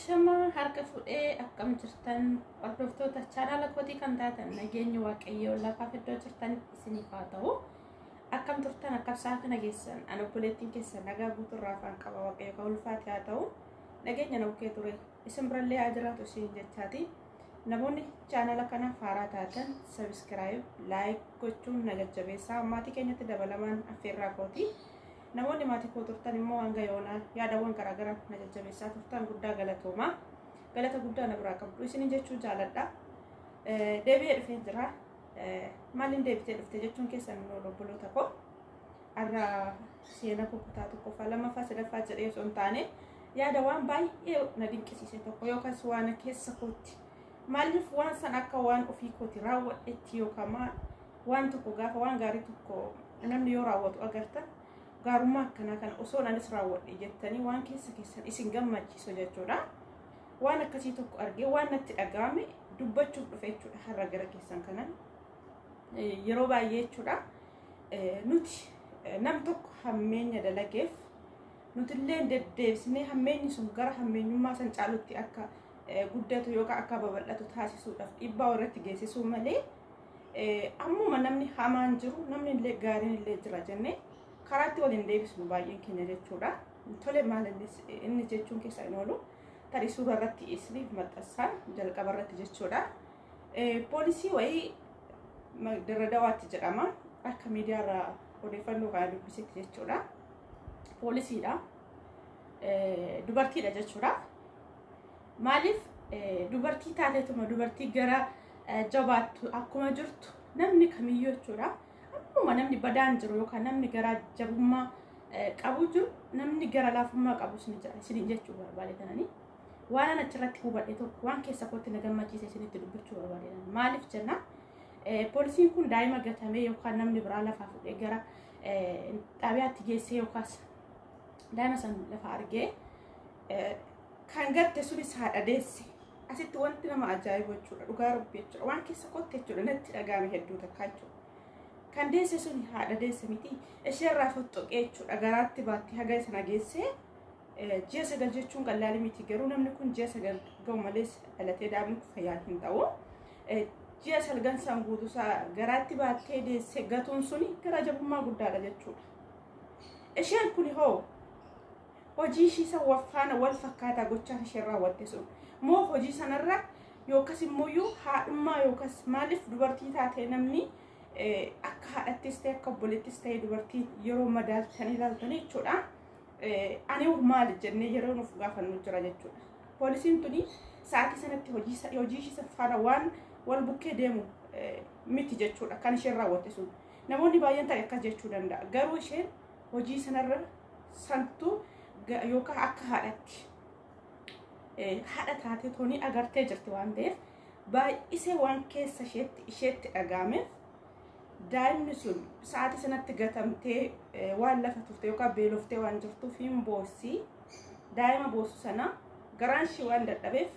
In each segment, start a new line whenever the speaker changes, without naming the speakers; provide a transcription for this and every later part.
Ashama harka fuudhee akkam jirtan hordoftoota chaanaala kootii kan taatan nageenyi Waaqayyoo lafaaf iddoo jirtan isiniif haa ta'u. Akkam turtan, akkam sa'a kana geessan? Ani obboleettiin keessan nagaa guuturraa afaan qaba. Waaqayyo kan ulfaate haa ta'u. Nageenya na bukkee ture isin birallee haa jiraatu isin jechaati. Namoonni chaanaala kanaaf haaraa taatan subscribe, like gochuun na jajjabeessaa, maatii keenyatti dabalamaan affeerraa kooti. Namoonni maatii koo turtan immoo hanga yoonaa yaadawwan garaagaraa na jajjabeessaa turtan, guddaa galatoomaa. Galata guddaa na biraa qabdu isinin jechuu jaaladha. Deebi'ee dhufee jira. Maaliin deebitee dhufte jechuun keessan nu obboloota koo. Har'a seenaa koo kutaa tokkoffaa, lammaffaa, sadaffaa jedhee osoo hin taane, yaada waan baay'ee na dinqisiise tokko yookaas waan keessa kootti, maaliif waan san akka waan ofii kooti raawwadhetti, yookaan waan tokko gaafa waan gaarii tokko namni yoo raawwatu agartan, gaarummaa akkanaa kana osoo anis raawwadhe jettanii waan keessa keessan isin gammachiisu jechuudha. Waan akkasii tokko argee waan natti dhaga'ame dubbachuuf dhufe jechuudha har'a gara keessan kanan. Yeroo baay'ee jechuudha, nuti nam tokko hammeenya dalageef nutillee deddeebisnee hammeenyi sun gara hammeenyummaa san caalutti akka guddatu yookaan akka babal'atu taasisuudhaaf dhiibbaa irratti geessisuu malee, ammuma namni hamaan jiru namni illee gaariin illee jira jennee karaatti waliin deebisnu baay'een keenya jechuudha. Tole, maal inni jechuun keessa hin oolu. Tarii suura irratti isiniif maxxansaan jalqaba irratti jechuudha. Poolisii wayii Dirra Dawaatti jedhama. Akka miidiyaarraa odeeffannoo kana dubbisetti jechuudha. Poolisiidha. Dubartiidha jechuudha. Maaliif dubartii taateetuma dubartii gara jabaattu akkuma jirtu namni kamiyyuu jechuudha. Akkuma namni badaan jiru yookaan namni gara jabummaa qabu jiru, namni gara laafummaa qabus ni jira isiniin jechuu barbaade kanani. Waan an achirratti hubadhe tokko, waan keessa kootti na gammachiise isinitti dubbachuu barbaade. Maaliif jenna, poolisiin kun daa'ima gatamee yookaan namni biraa lafaa fuudhee gara xaabiyaatti geessee yookaas daa'ima san lafa argee, kan gatte sunis haadha deesse. Asitti wanti nama ajaa'ibu jechuudha, dhugaa Rabbi jechuudha, waan keessa kootti jechuudha natti dhaga'ame hedduu takkaa jechuudha. Kan deesse sun haadha deesse miti, isheerraa fottoqee jechuudha garaatti baatti haga sana geessee. Ji'a 9 jechuun qallaalii miti, garuu namni kun ji'a 9 ga'u malees dhalatee daa'imni kun fayyaa hin ta'u. Ji'a 9 san guutuusaa garaatti baattee deesse gatuun suni gara jabummaa guddaadha jechuudha. Isheen kun hoo hojii ishii san faana wal fakkaataa gochaan isheen raawwatte sun moo hojii sanarra yookas immoo haadhummaa yookas maaliif dubartii taatee namni akka haadhattis ta'e akka obboleettis ta'e dubartii yeroo madaaltanii ilaaltanii jechuudha. Ani maali jennee yeroo nuuf gaafannu jira jechuudha. Poolisiin tuni sa'aatii sanatti hojii ishii faana waan wal bukkee deemu miti jechuudha kan isheen raawwatte sun. Namoonni baay'een ta'e akkas jechuu danda'a. Garuu isheen hojii sanarra santu yookaan akka haadhatti haadha taatee toonii agartee jirti waan ta'eef, baay'isee waan keessa isheetti dhaga'ameef, daa'imni sun sa'aatii sanatti gatamtee waan lafa turte yookaan beeloftee waan jirtuuf hin boossii, daa'ima boossu sana garaan ishee waan dadhabeef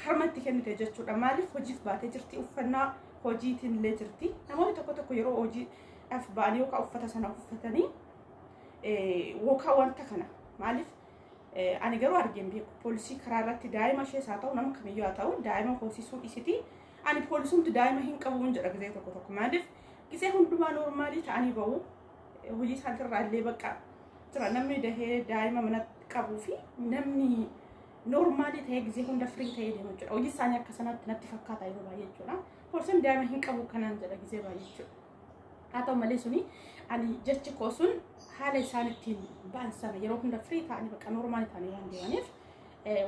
harmatti kennite jechuudha. Maaliif, hojiif baatee jirti, uffannaa hojiitiin illee jirti. Namoonni tokko tokko yeroo hojiidhaaf ba'anii yookaan uffata sana uffatanii yookaan wanta kana, maaliif ani garuu argeen beeku poolisii karaa irratti daa'ima ishees haa ta'u, nama kamiyyuu haa ta'u, daa'ima hoosisuu isiti. Ani poolisumti daa'ima hin qabu hin jedha gizee tokko tokko. Maaliif, gizee hundumaa normalii ta'anii bahu, hojii isaanirraa illee bakka jira. Namni dahee daa'ima mana qabuu fi namni normalii ta'ee gizee hunda free ta'ee deemu jechuudha. Hojii isaanii akka sanatti natti fakkaata yeroo baay'ee jechuudha. Poolisiin daa'ima hin qabu kanaan jedha gizee baay'ee jechuudha. Haa ta'u malee, suni ani jechi koo sun haala isaan ittiin ba'an sana yeroo hunda free ta'anii bakka normalii ta'anii waan deemaniif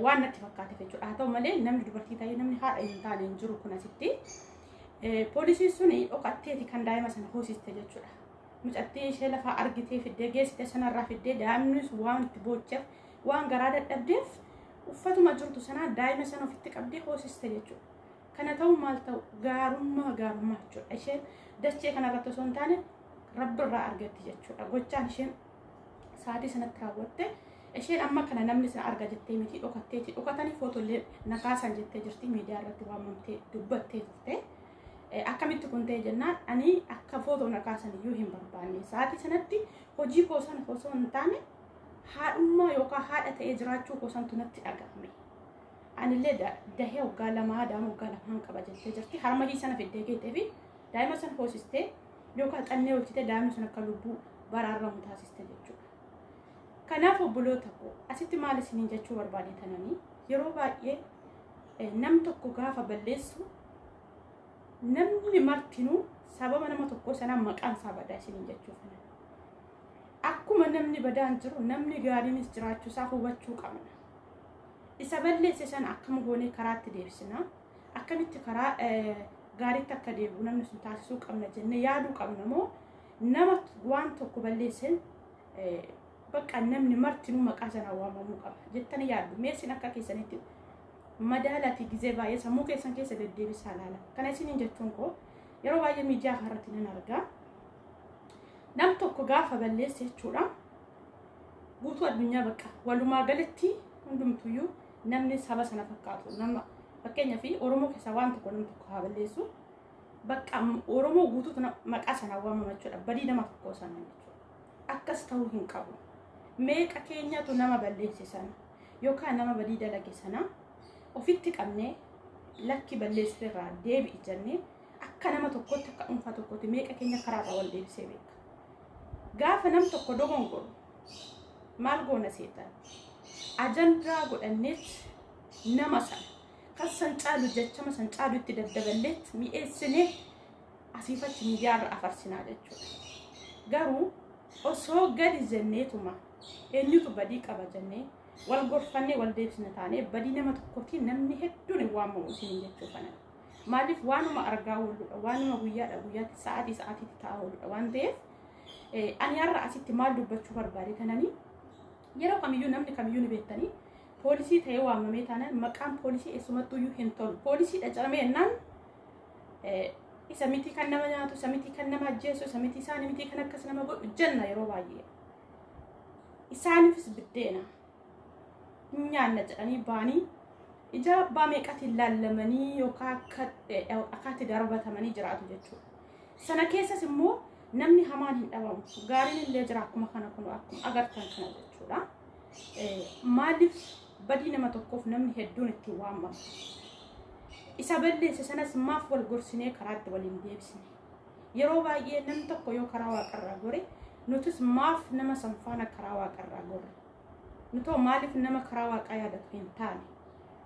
waan natti fakkaateef jechuudha. Haa ta'u malee, namni dubartii ta'ee namni haadha hin taane hin jiru kun asitti. Poolisiin suni dhokatteeti kan daa'ima sana hoosiste jechuudha. Mucattii ishee lafaa argitee fiddee geessite sanarraa fiddee, daa'imnis waan itti boocheef, waan garaa dadhabdeef, uffatuma jirtu sanaa daa'ima sana ofitti qabdee hoosiste jechuudha. Kana ta'u maal ta'u, gaarummaa gaarummaa jechuudha. Isheen dachee kanarratti osoo hin taane Rabbirraa argatti jechuudha. Gochaan isheen sa'aatii sanatti raawwatte, isheen amma kana namni sana arga jettee miti, dhokatteeti. Dhokatanii footollee na kaasan jettee jirti, miidiyaa irratti waamamtee dubbattee turte. Akkamitti kun ta'e jennaan, ani akka footoo na kaasan iyyuu hin barbaanne. Sa'aatii sanatti hojii koo sana osoo hin taane Haadhummaa yookaan haadha ta'ee jiraachuu kosantu natti dhagahame. Anillee dahee waggaa 2, daa'ima waggaa 2 qaba jettee jirti. Harma ishii sana fiddee geettee fi daa'ima sana hoosistee yookaan xannee hojjetee daa'imni sun akka lubbuu baraaramu taasiste jechuudha. Kanaaf obboloota koo, asitti maal isiniin jechuu barbaade tananii, yeroo baay'ee nam tokko gaafa balleessu namni martinuu sababa nama tokkoo sanaan maqaan isaa badaa isiniin jechuu kana. Akkuma namni badaan jiru namni gaariinis jiraachuu isaa hubachuu qabna. Isa balleesse sana akkam goonee karaatti deebisina? Akkamitti karaa gaariitti akka deebi'u namni sun taasisuu qabna jennee yaaduu qabna moo nama waan tokko balleesseen bakka namni martinuu maqaa sanaan waamamuu qaba jettanii yaaddu? Mee isin akka keessanitti madaalaatii gizee baay'ee sammuu keessan keessa deddeebisaa ilaala. Kana isiniin jechuun koo yeroo baay'ee miidiyaa kanarratti nan argaa. Nam tokko gaafa balleesse jechuudha. Guutuu addunyaa bakka walumaa galatti hundumtuyyuu namni saba sana fakkaatu, nama fakkeenyaaf Oromoo keessaa waan tokko nam tokko haa balleessu, bakka Oromoo guutuutu maqaa sanaan waamama jechuudha. Badii nama tokkoo sana jechuudha. Akkas ta'uu hin qabu. Meeqa keenyatu nama balleesse sana yookaan nama badii dalage sana ofitti qabnee, lakki, balleessiteerraa deebi'i jennee akka nama tokkotti, akka dhuunfaa tokkotti meeqa keenya karaarraa wal deebisee beeka? Gaafa nam tokko dogongoru maal goona seetan? Ajandaa godhanneet nama sana kan san caalu, jechama san caalu itti daddaballeet mi'eessinee asiifachi miidiyaarra afarsinaa jechuudha. Garuu osoo gadi jenneetuma eenyutu badii qaba jennee wal gorfannee wal deebisna taanee, badii nama tokkotiin namni hedduun hin waamamu isiniin jechuu kana. Maaliif? Waanuma argaa ooludha, waanuma guyyaadha guyyaatti, sa'aatii sa'aatiitti ta'aa ooludha waan ta'eef, ani har'a asitti maal dubbachuu barbaade tananii, yeroo kamiyyuu namni kamiyyuu ni beektanii, poolisii ta'ee waamamee taanaan maqaan poolisii eessumattuyyuu hin tolu. Poolisii dhacaramee jennaan isa miti kan nama nyaatu, isa miti kan nama ajjeesu, isa miti, isaan miti kan akkas nama godhu jenna yeroo baay'ee. Isaaniifis biddeena hin nyaanna jedhanii baanii ija abbaa meeqatiin laallamanii yookaan akka akaatti darbatamanii jiraatu jechuudha. Sana keessas immoo namni hamaan hin dhabamu. Gaariin illee jira, akkuma kana kun akkuma agartan kana jechuudha. Maaliif badii nama tokkoof namni hedduun ittiin waamama? Isa balleesse sanas maaf wal gorsinee karaatti waliin deebisne? Yeroo baay'ee namni tokko yoo karaa waaqarraa gore nutis maaf nama san faana karaa waaqarraa gorre? Nutoo maaliif nama karaa waaqaa yaadatu hin taane?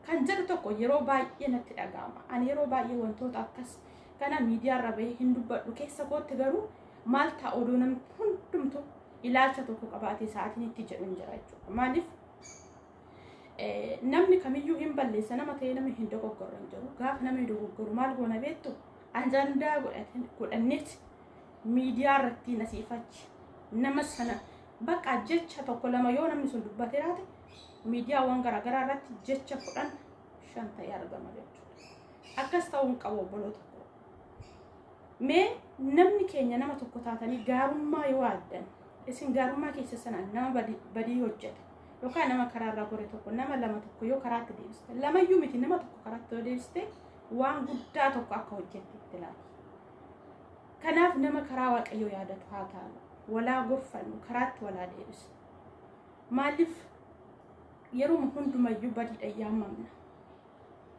Kan jedhu tokko yeroo baay'ee natti dhaga'ama. Ani yeroo baay'ee wantoota akkas kana miidiyaarra bahee hin dubbadhu. Keessa kootti garuu maal ta'a odoo namni hundumtu ilaalcha tokko qabaatee sa'aatiin itti jedhu hin jira jechuudha. Maaliif? Namni kamiyyuu hin balleessa, nama ta'ee namni hin dogoggorre hin jiru. Gaafa namni dogoggoru maal goona beektu? Ajandaa godhanneet miidiyaa irratti nasiifachi nama sana bakka jecha tokko lama yoo namni sun dubbatee raate miidiyaawwan garaagaraa irratti jecha 15 ta'ee argama jechuudha. Akkas ta'uu hin qabu, obboloota koo. Mee namni keenya nama tokko taatanii gaarummaa yoo addan, isin gaarummaa keessa sanaan nama badii hojjete yookaan nama karaarraa gore tokko, nama lama tokko yoo karaatti deebiste, lamayyuu miti, nama tokko karaatti yoo deebiste, waan guddaa tokko akka hojjette itti ilaali. Kanaaf nama karaa Waaqayyoo yaadatu haa taanu. Walaa gorfannu, karaatti walaa deebisu. Maaliif yeruma hundumayyuu badiidha yaamamna?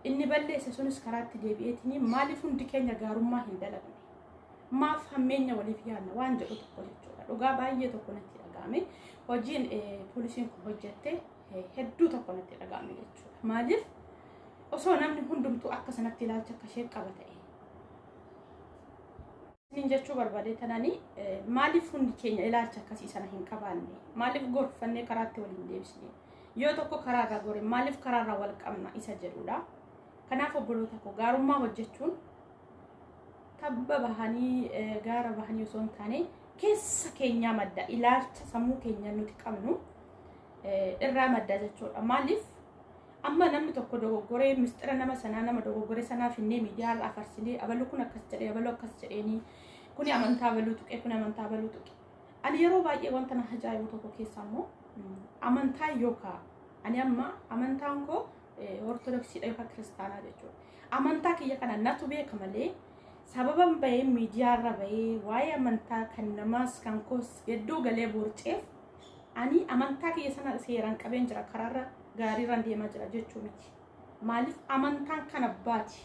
Inni balleesse sunis karaatti deebi'eetiin maaliif hundi keenya gaarummaa hin dalagne? Maaf hammeenya waliif yaadna waan jedhu tokko jechuudha. Dhugaa baay'ee tokko natti dhaga'ame. Hojiin poolisiin kun hojjette hedduu tokko natti dhaga'ame jechuudha. Maaliif osoo namni hundumtuu akka sanatti ilaalcha akka ishee qaba ta'e? Isiniin jechuu barbaade tananii, maaliif hundi keenya ilaalcha akkasii sana hin qabaanne? Maaliif gorfannee karaatti waliin deebisne? Yoo tokko karaarraa gore maaliif karaarraa wal qabna isa jedhudha. Kanaaf obboloota koo, gaarummaa hojjechuun tabba bahanii gaara bahanii osoo hin taane keessa keenyaa madda, ilaalcha sammuu keenya nuti qabnu irraa madda jechuudha. Maaliif amma namni tokko dogoggoree mistira nama sanaa, nama dogoggore sanaaf hinnee miidiyaa irra afarsinee, abaluu kun akkas jedhee, abaluu akkas jedheenii, kuni amantaa abaluu tuqee, kun amantaa abaluu tuqe. Ani yeroo baay'ee wanta na ajaa'ibu tokko keessa immoo amantaa yookaan ani amma amantaan koo Ortodoksiidha yookaan Kiristaanaa jechuudha. Amantaa kiyya kana natu beeka malee sababan bahee miidiyaa irra bahee waa'ee amantaa kan namaas kan koos gidduu galee borceef Ani amantaa kiyya sana seeraan qabeen jira, karaarra gaariirraan deemaa jira jechuu miti. Maaliif amantaan kan abbaati.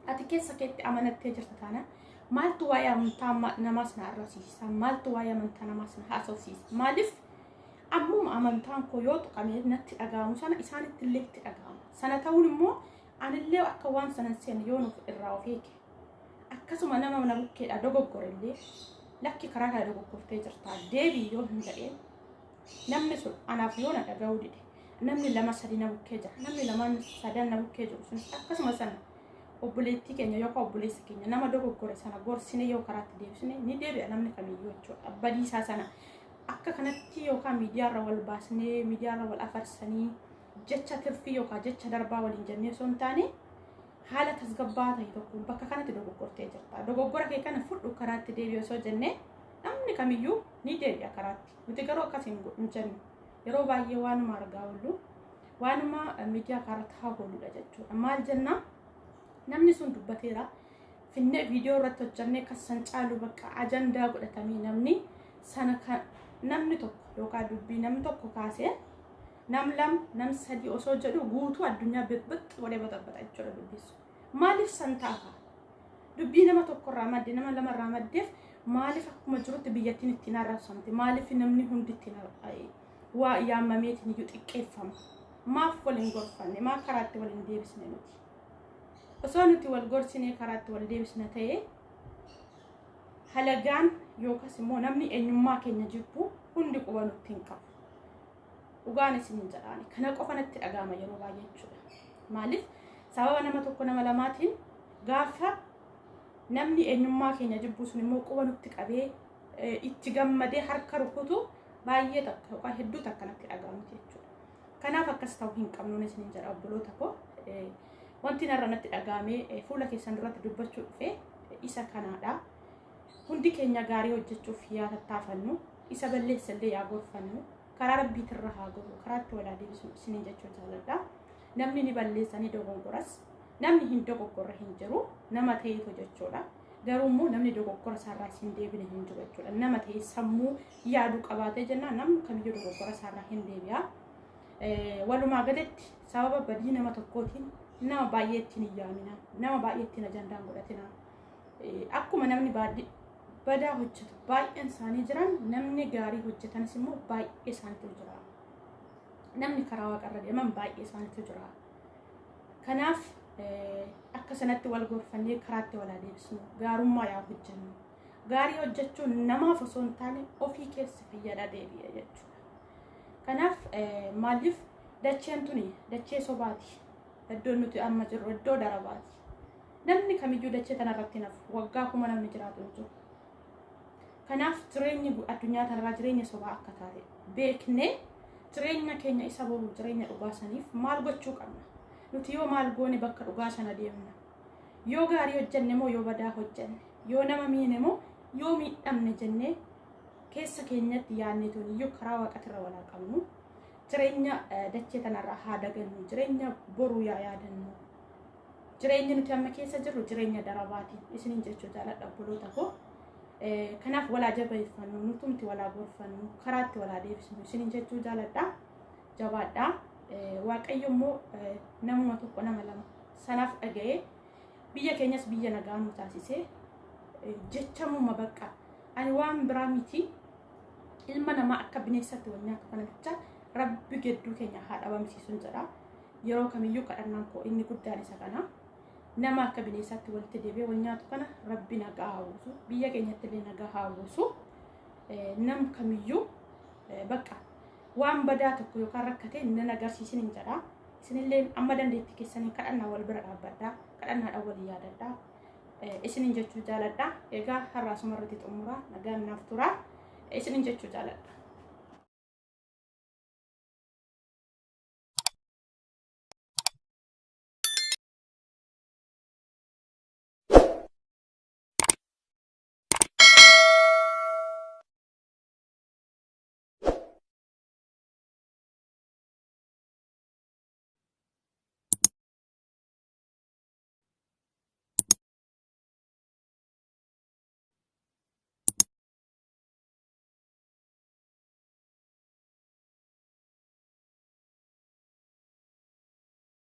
Ati keessa keetti amanattee jirta taana maaltu waa'ee amantaa namaas na arrabsiisa? Maaltu waa'ee amantaa namaas na haasofsiisa? Maaliif ammuma amantaan koo yoo tuqame natti dhaga'amu sana isaanitti illee itti dhaga'ama. Sana ta'uun immoo anillee akka waan sana hin seenne yoo nuuf irraa of eege. Akkasuma nama na bukkeedha dogoggore illee lakki karaa kana dogoggortee jirta deebii yoo hin jedheen namni sun anaaf yoo na dhaga'uu dide, namni lama sadi na bukkee jira, namni lamaan sadan na bukkee jiru sunis akkasuma sana obboleettii keenya yookaan obboleessa keenya nama dogoggore sana gorsine yoo karaatti deebisne ni deebi'a namni kamiyyuu jechuudha. Badiisaa sana akka kanatti yookaan miidiyaarra wal baasnee miidiyaarra wal afarsanii jecha tirfii yookaan jecha darbaa waliin jennee osoo hin taane haala tasgabbaa'aa ta'e tokkoon bakka kanatti dogoggortee jirta. Dogoggora kee kana fudhu karaatti deebi'i osoo jennee namni kamiyyuu ni deebi'a karaatti. Nuti garuu akkas hin jennu. Yeroo baay'ee waanuma argaa oollu, waanuma miidiyaa kanarratti haa ooludha jechuudha. Maal jennaa? Namni sun dubbateera. Finnee viidiyoo irratti hojjannee kan san caalu bakka ajandaa godhatamee namni sana namni tokko yookaan dubbii namni tokko kaasee nam lam nam sadi osoo jedhu guutuu addunyaa bixbix godhee baxabaxa jechuudha dubbisu. Maaliif san ta'a? Dubbii nama tokkorraa madde, nama lamarraa maddeef maaliif akkuma jirutti biyyattiin ittiin arrabsamte? Maaliif namni hundi ittiin waa yaamameetiin iyyuu xiqqeeffama? Maaf wal hin gorfanne? Maaf karaatti wal hin deebisne nuti? Osoo nuti wal gorsinee karaatti wal deebisna ta'ee halagaan yookaas immoo namni eenyummaa keenya jibbu hundi quba nutti hin qabu. Dhugaan isin hin jedhaani. Kana qofa natti dhaga'ama yeroo baay'ee jechuudha. Maaliif sababa nama tokko nama lamaatiin gaafa namni eenyummaa keenya jibbu sun immoo quba nutti qabee itti gammadee harka rukutu baay'ee takka yookaan hedduu takka natti dhaga'amti jechuudha. Kanaaf akkas ta'uu hin qabnu isin hin jedha obboloota koo. Wanti narra natti dhaga'amee fuula keessan duratti dubbachuu dhufe isa kanaadha. Hundi keenya gaarii hojjechuuf yaa tattaafannu, isa balleessallee yaa gorfannu, karaa rabbiitirra haa gorru, karaatti walaa deebisnu isiniin jechuu jaaladha. Namni ni balleessa, ni dogongoras. Namni hin dogoggorre hin jiru, nama ta'eetu jechuudha. Garuu immoo namni dogoggora isaarraa hin deebine hin jiru jechuudha. Nama ta'e sammuu yaaduu qabaatee jennaan namni kamiyyuu dogoggora isaarraa hin deebi'a. Walumaa galatti sababa badii nama tokkootiin nama baay'ee ittiin hin yaamina, nama baay'ee ittiin ajandaan godhatina. Akkuma namni badaa hojjetu baay'een isaanii jiran, namni gaarii hojjetanis immoo baay'ee isaaniitu jira. Namni karaa waaqarra deeman baay'ee isaaniitu jira. Kanaaf akka sanatti wal gorfannee karaatti walaa deebisnu, gaarummaa yaa hojjennu. Gaarii hojjechuun namaaf osoo hin taane ofii keessa fayyada deebi'a jechuudha. Kanaaf maaliif dacheen tuni dachee sobaati. Iddoon nuti amma jirru iddoo darabaati. Namni kamiyyuu dachee tanarratti nafu waggaa 1000 namni jiraatu hin jiru. Kanaaf jireenyi addunyaa tanarraa jireenya sobaa akka taate beeknee jireenya keenya isa boru jireenya dhugaa saniif maal gochuu qabna? Nuti yoo maal goone bakka dhugaa sana deemna? Yoo gaarii hojjenne moo yoo badaa hojjenne? Yoo nama miine moo yoo miidhamne jennee keessa keenyatti yaadne tuniyyuu karaa waaqatirra walaa qabnu. Jireenya dachee tanarraa haa dagannu, jireenya boruu yaa yaadannu. Jireenyi nuti amma keessa jirru jireenya darabaati isiniin jechuu jaaladha obboloota koo. Kanaaf walaa jabeeffannu, nutumti walaa gorfannu, karaatti walaa deebisnu isiniin jechuu jaaladha. Jabaadha. Waaqayyo immoo namuma tokko nama lama sanaaf dhaga'ee biyya keenyas biyya nagaa nu taasisee jechamuma bakka ani waan biraa miti, ilma namaa akka bineensatti wal nyaatu kana bicha rabbi gidduu keenya haa dhabamsiisuun jedha. Yeroo kamiyyuu kadhannaan koo inni guddaan isa kana. Nama akka bineensaatti walitti deebi'ee wal nyaatu kana rabbi nagaa haa buusu. Biyya keenyatti illee nagaa haa buusu. Nam kamiyyuu bakka waan badaa tokko yookaan rakkate nan agarsiisin hin jedha. Isinillee amma dandeettii keessanii kadhannaa wal bira dhaabbadhaa. Kadhannaadhaan walii yaadadhaa. Isinin jechuu jaaladha. Egaa har'aasuma irratti xumuraa, nagaan naaf tura. Isinin jechuu jaaladha.